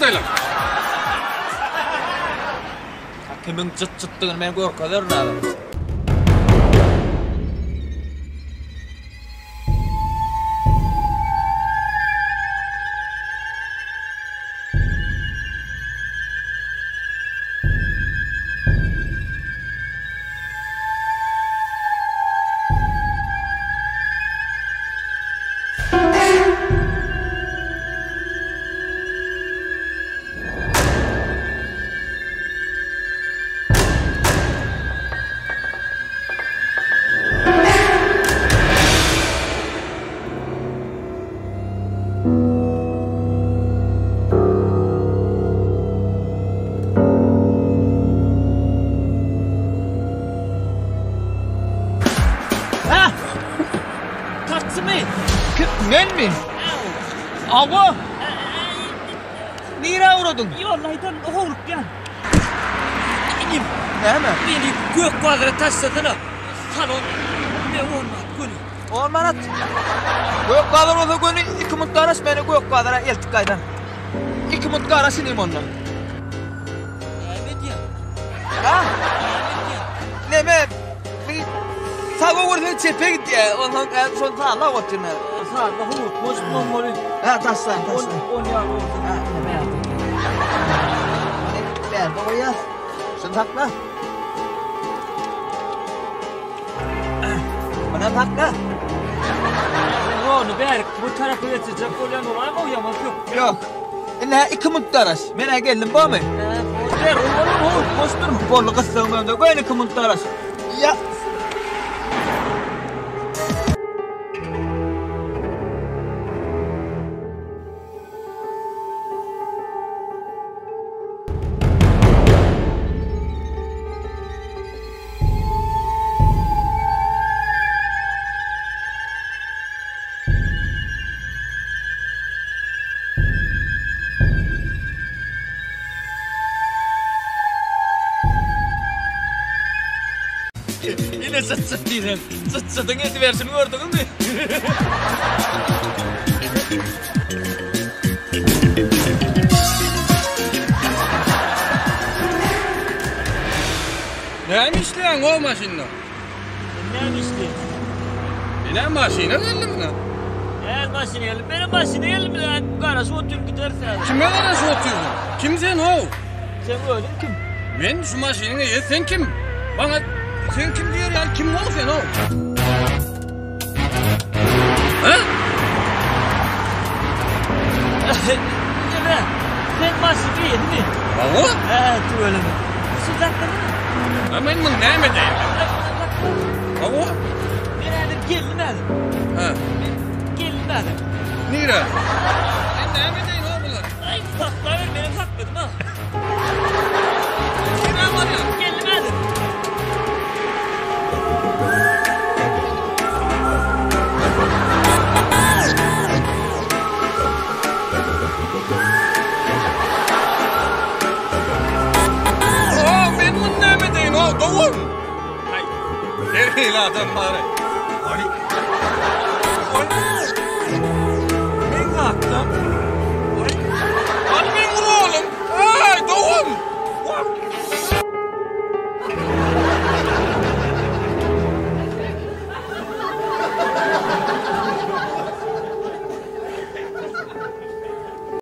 aýlan. Kimiň jyt-jytdygyny men görkezerin häzir. Hä? Taksymy? Kim? Menmi? Awa. Nirä ugradyň? Ýollaýdan howlukýan. Inim. Näme? Meni gök bazara taşlasana. Salon. Ne on manat göni. On manat. Gök bazar bolsa göni 2 munt garaş meni gök bazara eltip gaýdan. 2 munt garaş inim onda. Näme edýäň? Ha? Näme edýäň? Neme? Bir saga görse çepe gidýär. Ondan şony sallap otyryn. Salla howlukmaç bolmaly. Ha taşla, taşla. On ýaly bolsun. Ha, bärde. Bärde goýýas. Şuny sakla. Buna sakla. Ony bärik bu tarapa geçirjek bolýan bolaýma o ýaman kök. Ýok. Ine 2 munt daraş. Men geldim bormy? Ber, oğlum, oğlum, Boşdur. Boldy gyssagyň öňünde. Göýün 2 munt daraş. Ýa. Ine jyt-jyt diýsem, jyt-jydyň ediberşini gördüňizmi? Näme işleýäň o maşynda? Näme işleýän? Menä maşyna geldim ine. Näme maşyna geldim? Menem maşyna geldim. Garaşyp otyryn gideris häzir. Kime garaşyp otyrsyň? Kim sen how? Sen özüň kim? Men şu maşynyň eýesi sen kim? Maňa sen kim diýer ýaly kim bol sen how? Ha? Neme? Sen maşynyň eýesimi? Hawa. Hä, tüweleme. Şu zatlaryny. Ha men muny näme edeýin? Hawa. Men häzir geldim häzir. Ha. Men geldim häzir. Nire? Men näme edeýin o bular? Aý, saklaber, menem sakladym ha. Nirä barýaň? Geldim häzir. O, men muny näme edeýin o, dogan? Aý, her hili adam bar. Aý.